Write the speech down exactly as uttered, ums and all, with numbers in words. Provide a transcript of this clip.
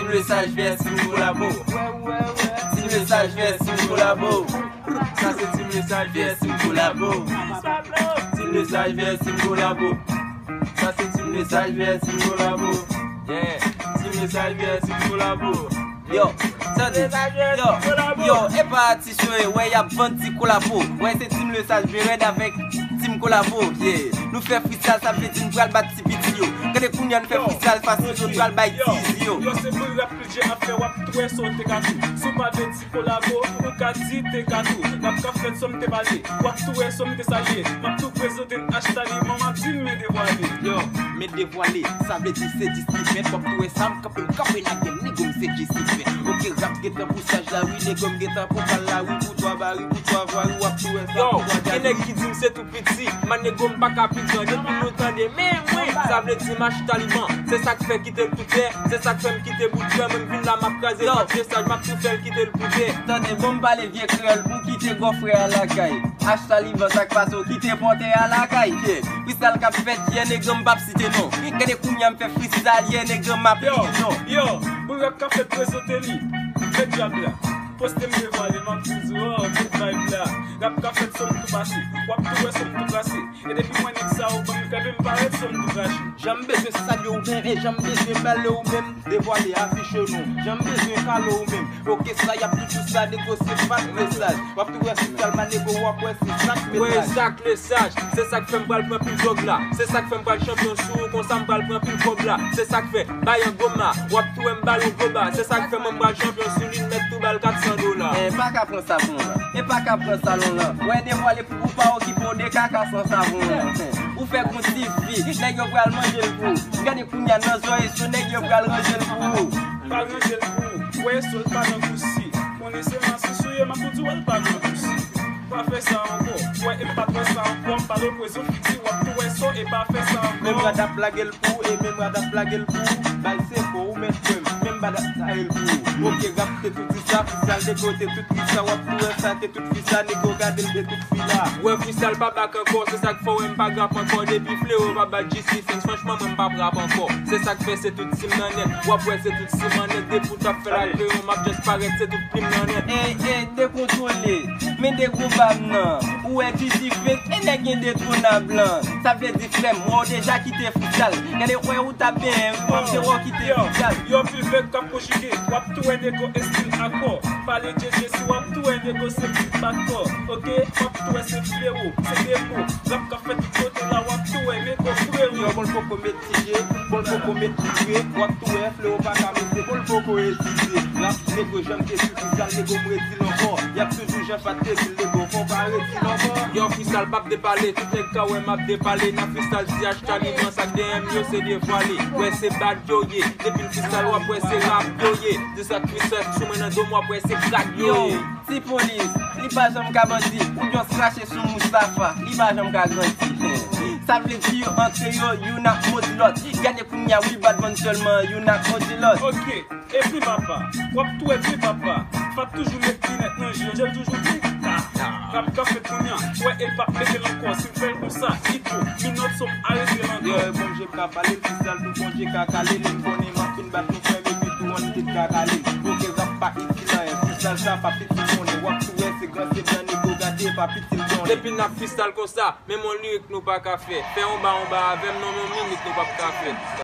Mesaj vs Team Kolabo. Team Mesaj vs Team Kolabo. Sa se Team Mesaj vs Team Kolabo. Team Mesaj vs Team Kolabo. Sa se Team Mesaj vs Team Kolabo. Yeah. Team Mesaj vs Team Kolabo. Yo, tande. Yo, yo, e pa atis yo ye, wè y ap vann ti kolabo. Wè se Team Lesaj byen rèd avèk Team Kolabo. Yeah. Nou fè freestyle, sa vle di n pral bat ti piti yo. Gade kounye a n fè freestyle fasil, yo n pral bay ti yo. Yo, se boul rap pidje ap fè, w ap tou wè sa w te ka tou. Si w pa vle di kolabo, ou ka di te ka tou. N ap ka fè sòm te pale, w ap tou wè sòm te salye. M ap tou prezante n H Taliban, m ap di n men devwale. Yo, men devwale, sa vle di se dis ki fèt, w ap tou wè sa m kanpe, m kanpe nan gen nego m se dis ki fèt. Oke, rap gentan pou saj la, wi, nego m gentan pou kal la, wi, pou twa bari, pou twa vwari, w ap tou wè sa. Yo, pou twa gen nèg ki di m se tou piti, man nego m pa ka pi gran, depi nou tande, men mwen, sa vle di m H Taliban, se sa k fè kite l tou tè, se sa k fè m kite bout fè, mwen m vin la, m ap kraze, yo, kòt mesaj, m ap tou fè l kite l pou tè. Tande, bon, m pale vye kreyòl, ou kite gwo frè a lakay. H Taliban, sa k pase, ou kite pòtè a lakay. Yeah. Freestyle k ap fèt, yè nego m p ap site non. Gade kounye a m fè freestyle, yè nego m ap prizon. Yo, yo, boul rap k ap fèt, prezante li. Fè djab la. Poste m devwale, m ap di w, oh, tout vibe la. Rap k ap fèt, sòm tou pase. W ap tou wè sòm tou pase. E depi mwen nèg sa yo ban m kè, men m parèt sòm tou kache. Jan m bezwen salye w byen, e jan m bezwen bale w menm. Devwale, afiche nou. Jan m bezwen kale w menm. Oke, sa y ap toujou sa negosye, pa t mesaj. W ap tou wè sou kalma nego, w ap wè se sa k mesaj. Wè sa k mesaj. Se sa k fè m pral pran pil dwòg la. Se sa k fè m pral chanpyon sou ou, konsa m pral pran pil kòb la. Se sa k fè, bay an goma, w ap tou wè m ba l yon gwo ba. Se sa k fè mwen m pral chanpyon sou li, m mèt tou ba l kat san dola. E pa ka pran sa pou yon lan. E pa ka pran sa lon lan. Wè devwale pou ou pa okipe w de kaka san savon lan. Ou fè gon ti fi, nèg yo pral manje l pou ou. Gade kounye a nan zòrèy sou nèg yo pral ranje l pou ou. Pral ranje l pou ou. Wè sou l pa nan kousi. Konnen se masis ou ye, m ap tou di w al pa nan kousi. Pa fè sa ankò. Wè e pa t wè sa ankò. M pale w pwezon fiti, w ap tou wè sa e pa fè sa ankò. Menm rad ap lage l pou ou, e menm rad ap lage l pou ou. Bay se fò, ou mèt kwè m. Menm rad ap lage l pou ou. Oke, rap te tou di sa, freestyle de kote, tout ki sa, w ap tou wè sa, te tout fi sa, nego gade l, te tout fi la. Wè freestyle pa bak ankò, se sa k fè w wè m pa grap ankò. Depi Flewo pa bat G C Fans, franchman, mwen m p ap rap ankò. Se sa k fè se tout team nan nèt. W ap wè se tout team nan nèt. Depi w t ap fè la kreyon, m ap just parèt, se tout plim nan nèt. Ey, ey, dekontwole, men de gwo bab nan. Ou wè G C Fans, e nèg endetwonab lan. Sa vle di frè m, wè w deja kite freestyle. Gade wè ou t ap benyen, m panse wè w kite freestyle. Yo, yo, pil vèb k ap konjige, w ap tou wè nego estil akò. Pale J J C, w ap tou wè nego se beatmaker, oke? W ap tou wè se Flewo, se Demo. Rap k ap fèt tout kote la, w ap tou wè nego frewo. Yo, bon, l poko met T J, bon, l poko met T J, w ap tou wè Flewo pa ka mete, bon, l poko etidye. Rap nego janm te sou freestyle, nego m redi l ankò. Y ap toujou jan fat te di l nego, fò w pa redi l ankò. Yo, freestyle p ap depale, tout nèg ka wè m ap depale. Nan freestyle di H Taliban, sa k dèyè m yo se devwale. Wè se bad yo ye, depi l freestyle w ap wè se rap yo ye. Di sa k freestyle sou mwen nan do m w ap wè se crack yo ye. Ti polis, li pa janm ka bandi, ou just krache sou Moustapha, li pa janm ka grandi. Sa vle di yo antre yo, youn ap modi lòt. Gade kounye a, wi, badman sèlman, youn ap modi lòt. Oke, epi papa, w ap tou epi papa. Fat toujou met linèt nan je, je l toujou di, ta, ta. Rap ka fèt kounye a, wè e p ap mete l ankò, si l fè l konsa, iko, minòt sòm arete l ankò. Yo, e bon je ka pale l, freestyle pou bon je ka kale l, m konnen m ap fin bat nou frè m, epi tou ann vit ka kale l. Oke, rap pa itil anyen, freestyle sa pa piti konnen, w ap tou wè se gran se blan nego gade, pa piti l donnen. Depi n ap freestyle konsa, menm yon lirik nou pa ka fè. Fè yon ba yon ba avè m, non, menm yon minit nou p ap ka fè.